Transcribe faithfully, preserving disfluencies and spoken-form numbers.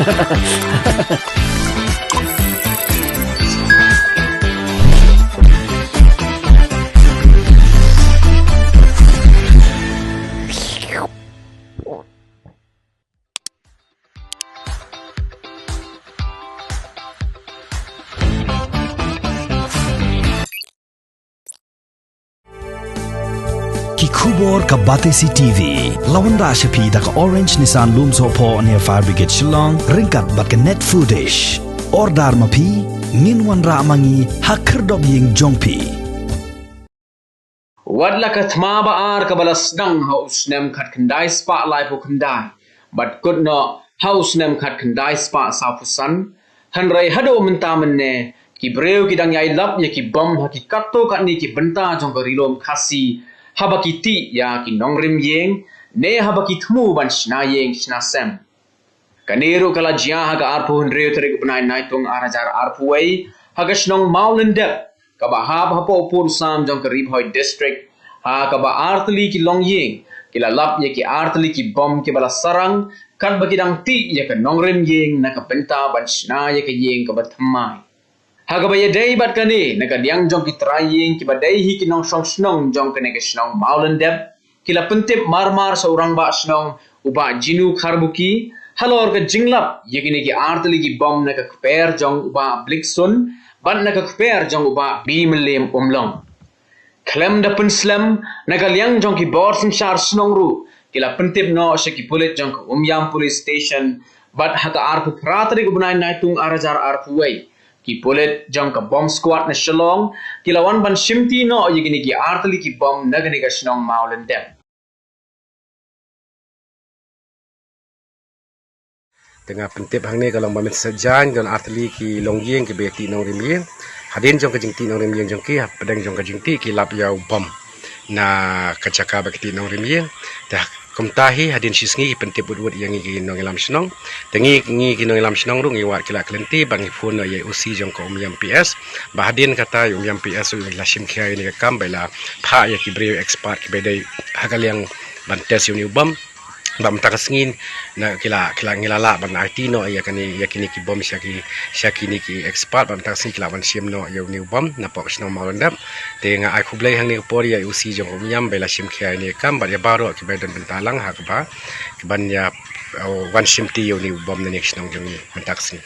Ki khubor ka Batesi T V. La wanrah sha phi da ka Orange Nissan Lumsohphoh near Fire Brigade Shillong, ryngkat bad ka Net Foodish. Order ma phi, ngin wanrah ma ngi ha khyrdop ïing jong phi. Wat la ka thma ba ar kaba la sdang ha u snem khatkhyndai spah laiphew khyndai bad kut noh ha u snem khatkhyndai spah sawphew san, hynrei haduh mynta mynne ki briew ki dang ïai lap ïa ki bom ha ki katto katne ki bynta jong ka Ri Lum Khasi, haba ki tih ïa ki nongrim ïing ne haba ki thmu ban shna ïing shna sem. Kane ruh ka la jia ha ka arphew hynriew tarik u bnai Naitung ar hajar arphew wei, ha ka shnong Mawlyndep, kaba hap hapoh u pud u sam jong ka Ri Bhoi District, ha kaba artylli ki longïing ki la lap ïa ki artylli ki bom kiba la sarang, katba ki dang tih ïa ka nongrim ïing na ka bynta ban shna ïa ka ïing kaba thymmai. Ha kaba ïadei bad kane, na ka liang jong ki trai ïing kiba dei hi ki nongshong shnong jong kane ka shnong Mawlyndep, ki la pyntip marmar sha u rangbah shnong u Bah Jinu Kharbuki halor ka jinglap ïa kine ki artylli ki bom na ka kper jong u Bah Bliksun bad na ka kper jong u Bah Bimylliam Umlong. Khlem da pynslem, na ka liang jong ki bor synshar shnong ruh ki la pyntip noh sha ki pulit jong ka Umiam Police Station, bad ha ka arphew phra tarik u bnai Naitung ar hajar arphew wei, ki pulit jong ka Bomb Squad na Shillong ki la wan ban shimti noh ïa kine ki artylli ki bom na kane ka shnong Mawlyndep. Te nga pyntip hangne ka long ba mynta sajan don artylli ki longïing kiba tih nongrim ïing. Hadien jong ka jingtih nongrim ïing jong ki, hapdeng jong ka jingtih ki lap ïa u bom na ka jaka ba ki tih nongrim ïing. Te kumta hi hadien shisngi ki pyntip wut wut ïa ngi ki nongïalam shnong. Te ngi, ngi ki nongïalam shnong ruh ngi wad ki la kyllinti bad ngi phone noh ïa u O C jong ka Umiam P S. Ba hadien kata ïa u Umiam P S ruh la shim khia ïa kane ka kam bad la phah ïa ki briew expert kiba dei ha ka liang ban test ïa une u bom. Ba mynta ka sngi na ki la, ki la, ngi la lah ban aiti noh ïa kane, ïa kine ki bom sha ki, sha kine ki expert, ba mynta ka sngi ki lah ban shim noh ïa une u bom napoh ka shnong Mawlyndep. Te nga ai khublei hangne ka por ïa u O C jong ka Umiam ba la shim khia ïa kane ka kam bad ïa baroh kiba don bynta lang ha kaba, kiban ïa, oh, wan shimti ïa une u bom na kane ka shnong jong ngi mynta ka sngi.